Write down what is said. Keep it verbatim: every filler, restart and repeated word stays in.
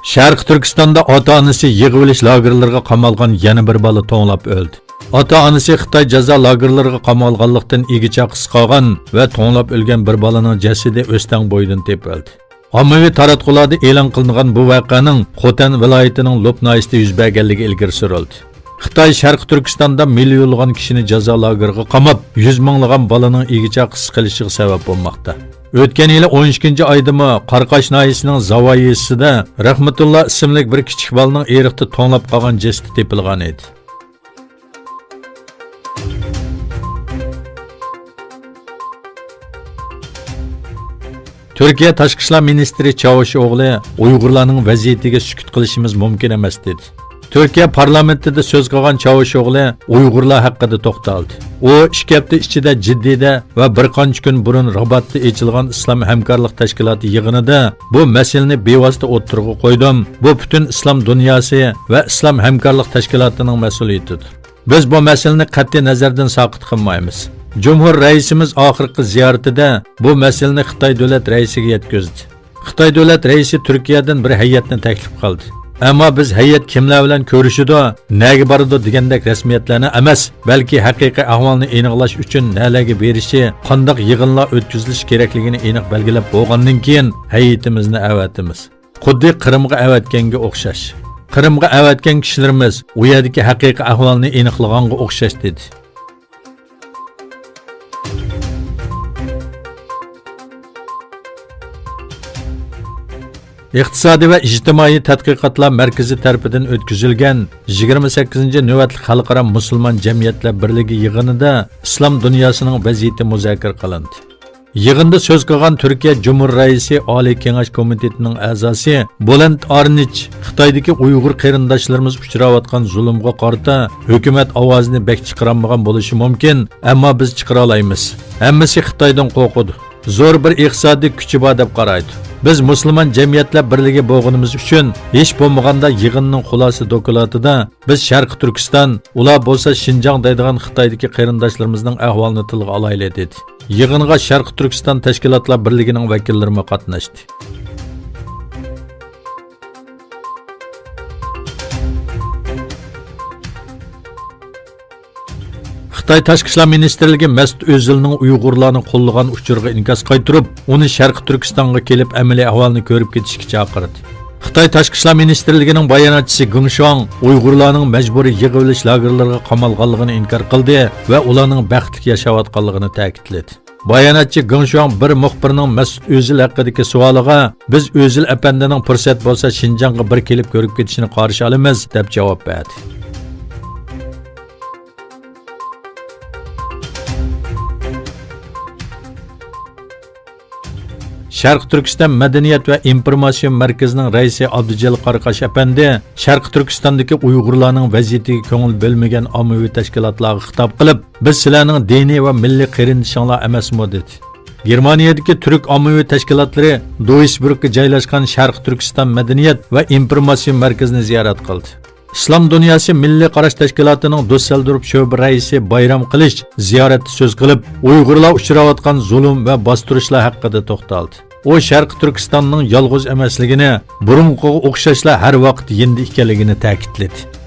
شەرقىي تۈركىستاندا ئاتا-ئانىسى يىغىۋېلىش لاگېرلىرىغا قامالغان يەنە بىر بالا توڭلاپ ئۆلدى. ئاتا-ئانىسى خىتاي جازا لاگېرلىرىغا قامالغانلىقتىن ئىگە-چاقىسى قالغان ۋە توڭلاپ ئۆلگەن بىر بالىنىڭ جەسىتى ئۆستەڭ بويىدىن تېپىلدى. ئاممىۋى تاراتقۇلاردا ئېلان قىلىنغان بۇ ۋەقەنىڭ خوتەن ۋىلايىتىنىڭ لوپ ناھىيەسىدە يۈز بەرگەنلىكى ئىلگىرى سۈرۈلدى. خىتاي شەرقىي تۈركىستاندا مىليونلىغان كىشىنى جازا لاگېرىغا قاماپ، يۈز مىڭلىغان بالىنىڭ ئىگە-چاقىسىز قېلىشىغا سەۋەب بولماقتا. ئۆتكەن يىلى ئون ئىككىنچى ئايدىمۇ قاراقاش ناھىيەسىنىڭ زاۋاي يېزىسىدا رەھمەتۇللا ئىسىملىك بىر كىچىك بالىنىڭ ئېرىقتا توڭلاپ قالغان جەسىتى تېپىلغان ئىدى. تۈركىيە تاشقى ئىشلار مىنىستىرى چاۋۇشئوغلى ئۇيغۇرلارنىڭ ۋەزىيىتىگە سۈكۈت قىلىشىمىز مۇمكىن ئەمەس، دېدى. تۈركىيە پارلامېنتىدا سۆز قىلغان چاۋۇشئوغلى ئۇيغۇرلار ھەققىدە توختالدى. ئۇ ئىككى ھەپتە ئىچىدە جىددىدە ۋە بىر قانچە كۈن بۇرۇن راباتتا ئېچىلغان ئىسلام ھەمكارلىق تەشكىلاتى يىغىنىدا بۇ مەسىلىنى بىۋاسىتە ئوتتۇرىغا قويدۇم. بۇ پۈتۈن ئىسلام دۇنياسى ۋە ئىسلام ھەمكارلىق تەشكىلاتىنىڭ مەسئۇلىيىتىدۇر. بىز بۇ مەسىلىنى قەتئىي نەزەردىن ساقىت قىلمايمىز. جۇمھۇر رەئىسىمىز ئاخىرقى زىيارىتىدە بۇ مەسىلىنى خىتاي دۆلەت رەئىسىگە يەتكۈزدى. خىتاي دۆلەت رەئىسى تۈركىيەدىن بىر ھەيئەتنى تەكلىپ قىلدى. ئەمما بىز ھەيئەت كىملەر بىلەن كۆرۈشىدۇ، نەگە بارىدۇ دېگەندەك رەسمىيەتلەرنى ئەمەس، بەلكى ھەقىقىي ئەھۋالنى ئېنىقلاش ئۈچۈن نەلەرگە بېرىشى، قانداق يىغىنلار ئۆتكۈزۈلۈشى كېرەكلىكىنى ئېنىق بەلگىلەپ بولغاندىن كېيىن ھەيئىتىمىزنى ئەۋەتىمىز. خۇددى قىرىمغا ئەۋەتكەنگە ئوخشاش. قىرىمغا ئەۋەتكەن كىشىلىرىمىز ئۇ يەردىكى ھەقىقىي ئەھۋالنى ئېنىقلىغانغا ئوخشاش، دېدى. ئىقتىسادىي ۋە ئىجتىمائىي تەتقىقاتلار مەركىزى تەرىپىدىن ئۆتكۈزۈلگەن يىگىرمە سەككىزىنچى نۆۋەتلىك خەلقئارا مۇسۇلمان جەمئىيەتلەر بىرلىكى يىغىنىدا ئىسلام دۇنياسىنىڭ ۋەزىيىتى مۇزاكىرە قىلىندى. يىغىندا سۆز قىلغان تۈركىيە جۇمھۇر رەئىسى ئالىي كېڭەش كومىتېتىنىڭ ئەزاسى بۇلەنت ئارنىچ خىتايدىكى ئۇيغۇر قېرىنداشلىرىمىز ئۇچراۋاتقان زۇلۇمغا قارىتا ھۆكۈمەت ئاۋازىنى بەك چىقىرالمىغان بولۇشى مۇمكىن، ئەمما بىز چىقىرالايمىز. ھەممىسى خىتايدىن قورقىدۇ. زور بىر ئىقتىسادىي كۈچى بار دەپ قارايدۇ. بىز مۇسۇلمان جەمئىيەتلەر بىرلىكى بولغىنىمىز ئۈچۈن ھېچ بولمىغاندا يىغىننىڭ خۇلاسە دوكلاتىدا بىز شەرقىي تۈركىستان، ئۇلار بولسا شىنجاڭ دەيدىغان خىتايدىكى قېرىنداشلىرىمىزنىڭ ئەھۋالىنى تىلغا ئالايلى، دېدى. يىغىنغا شەرقىي تۈركىستان تەشكىلاتلار بىرلىكىنىڭ ۋەكىللىرىمۇ قاتناشتى. خىتاي تاشقى ئىشلار مىنىستىرلىكى مەسۇت ئۆزىلنىڭ ئۇيغۇرلارنى قوللىغان ئۇچۇرىغا ئىنكاس قايتۇرۇپ، ئۇنى شەرقىي تۈركىستانغا كېلىپ ئەمەلىي ئەھۋالنى كۆرۈپ كېتىشكە چاقىردى. خىتاي تاشقى ئىشلار مىنىستىرلىكىنىڭ باياناتچىسى گېڭ شۇاڭ ئۇيغۇرلارنىڭ مەجبۇرىي يىغىۋېلىش لاگېرلىرىغا قامالغانلىقىنى ئىنكار قىلدى ۋە ئۇلارنىڭ بەختلىك ياشاۋاتقانلىقىنى تەكىتلىدى. باياناتچى گېڭ شۇاڭ بىر مۇخبىرنىڭ مەسۇت ئۆزىل ھەققىدىكى سوئالىغا، بىز ئۆزىل ئەپەندىنىڭ پۇرسەت بولسا شىنجاڭغا بىر كېلىپ كۆرۈپ كېتىشىنى قارشى ئالىمىز، دەپ جاۋاب بەردى. شەرقىي تۈركىستان مەدەنىيەت ۋە ئىنفورماتسىيە مەركىزىنىڭ رەئىسى ئابدۇجېلىل قاراقاش ئەپەندى شەرقىي تۈركىستاندىكى ئۇيغۇرلارنىڭ ۋەزىيىتىگە كۆڭۈل بۆلمىگەن ئاممىۋى تەشكىلاتلارغا خىتاب قىلىپ، بىز سىلەرنىڭ دىنىي ۋە مىللىي قېرىندىشىڭلار ئەمەسمۇ؟ دېدى. گېرمانىيەدىكى تۈرك ئاممىۋى تەشكىلاتلىرى دوئىسبۇرگقا جايلاشقان شەرقىي تۈركىستان مەدەنىيەت ۋە ئىنفورماتسىيە مەركىزىنى زىيارەت قىلدى. ئىسلام دۇنياسى مىللىي قاراش تەشكىلاتىنىڭ دۇسسەلدورف شۆبە رەئىسى بايرام قىلىچ زىيارەتتە سۆز قىلىپ، ئۇيغۇرلار ئۇچراۋاتقان زۇلۇم ۋە باستۇرۇشلار ھەققىدە توختالدى. ئۇ شەرقىي تۈركىستاننىڭ يالغۇز ئەمەسلىكىنى، بۇرۇنقىغا ئوخشاشلا ھەر ۋاقىت يېنىدا ئىكەنلىكىنى تەكىتلىدى.